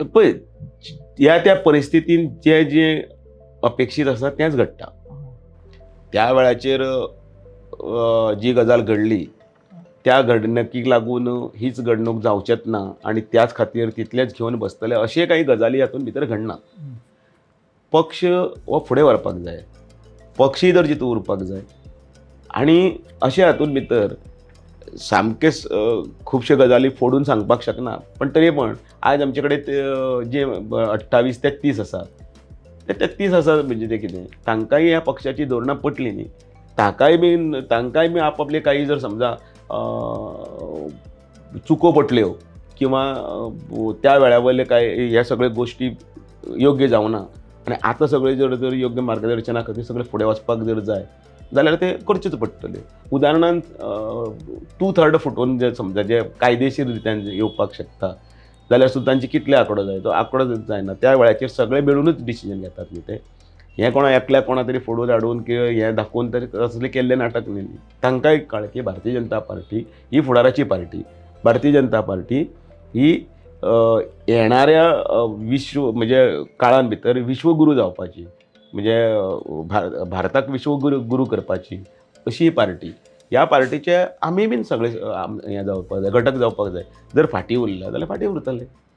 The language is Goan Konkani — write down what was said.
पळय, ह्या त्या परिस्थितीन जे जे अपेक्षीत आसा तेंच घडटा. त्या वेळाचेर जी गजाल घडली त्या घडणुकीक लागून हीच घडणूक जावचेच ना आनी त्याच खातीर तितलेच घेवन बसतले अशे काही गजाली हातूंत भितर घडना. पक्ष हो फुडें व्हरपाक जाय, पक्षीय जर जितो उरपाक जाय आनी अशे हातूंत भितर सामकेच खुबश्यो गजाली फोडून सांगपाक शकना, पण तरी पण आयज आमचे कडेन जे 28 ते 30 आसा, ते 33 आसा, म्हणजे ते कितें तांकांय ह्या पक्षाची धोरणां पटली न्ही, तांकांय बी आपापले काही जर समजा चुको पटल्यो किंवा त्या वेळा वयले काय ह्या सगळ्यो गोश्टी योग्य जावना आनी आतां सगळें जर जर योग्य मार्गदर्शना खातीर सगळें फुडें वचपाक जर जाय जाल्यार ते करचेच पडटले. उदाहरणान 2/3 फुटोवन जे समजा जे कायदेशीर रित्यान येवपाक शकता जाल्यार सुद्दां तांचे कितले आंकडो जाय तो आंकडो जायना. त्या वेळाचेर सगळे मेळुनूच डिसिजन घेतात न्ही ते. हें कोणा एकल्या कोणा तरी फोडून हाडून किंवा हें दाखोवन तरी असलें केल्लें नाटक न्ही. तांकांय कळ्ळें की भारतीय जनता पार्टी ही फुडाराची पार्टी, भारतीय जनता पार्टी ही येणाऱ्या विश्व म्हणजे काळान भितर विश्वगुरू जावपाची, म्हणजे भारताक विश्वगुरू गुरू करपाची अशी ही पार्टी. ह्या पार्टीचे आमी बीन सगळे हें जावपाक जाय, घटक जावपाक जाय. जर फाटीं उरले जाल्यार फाटीं उरतले.